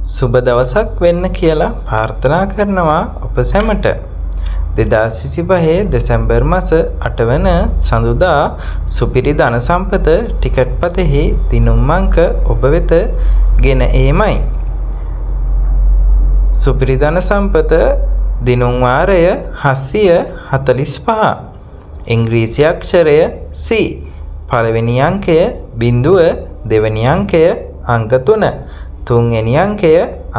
සුබ දවසක් වෙන්න කියලා ප්‍රාර්ථනා කරනවා ඔබ සැමට. 2025 දෙසැම්බර් මස 8 වන සඳුදා සුපිරි ධන සම්පත ටිකට් පතෙහි දිනුම් අංක ඔබ වෙත ගෙන ඒමයි. සුපිරි ධන සම්පත දිනුම් වාරය 745. ඉංග්‍රීසි අක්ෂරය C. පළවෙනි අංකය බිංදුව, දෙවැනි අංකය අංක 3, තුන්වෙනි අංකය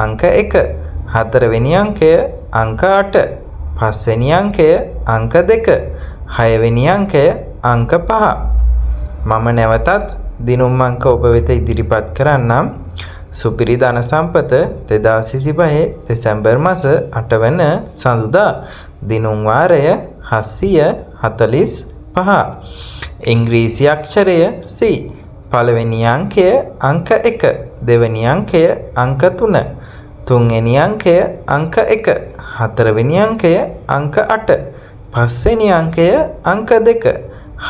අංක 1, හතරවෙනි අංකය අංක 8, පස්වෙනි අංකය අංක 2, හයවෙනි අංකය අංක 5. මම නැවතත් දිනුම් අංක ඔබ වෙත ඉදිරිපත් කරන්නම්. සුපිරි ධන සම්පත 2025 දෙසැම්බර් මස 8 වන සඳුදා දිනුම් වාරය 745. ඉංග්‍රීසි අක්ෂරය C. පළවෙනි අංකය අංක 1, දෙවැනි අංකය අංක 3, තුන්වෙනි අංකය අංක 1, හතරවෙනි අංකය අංක 8, පස්වෙනි අංකය අංක 2,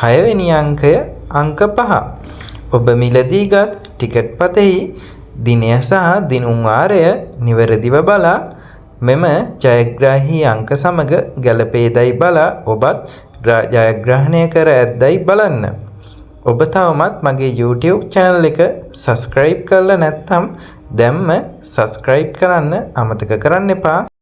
හයවෙනි අංකය අංක 5. ඔබ මිලදීගත් ටිකට් පතෙහි දිනය සහ දිනුම් වාරය නිවැරදිව බලා, මෙම ජයග්‍රාහී අංක සමග ගැලපේදැයි බලා ඔබත් ජයග්‍රහණය කර ඇත්දැයි බලන්න. ඔබ තවමත් මගේ YouTube channel එක සබ්ස්ක්‍රයිබ් කරලා නැත්නම් දැන්ම සබ්ස්ක්‍රයිබ් කරන්න අමතක කරන්න එපා.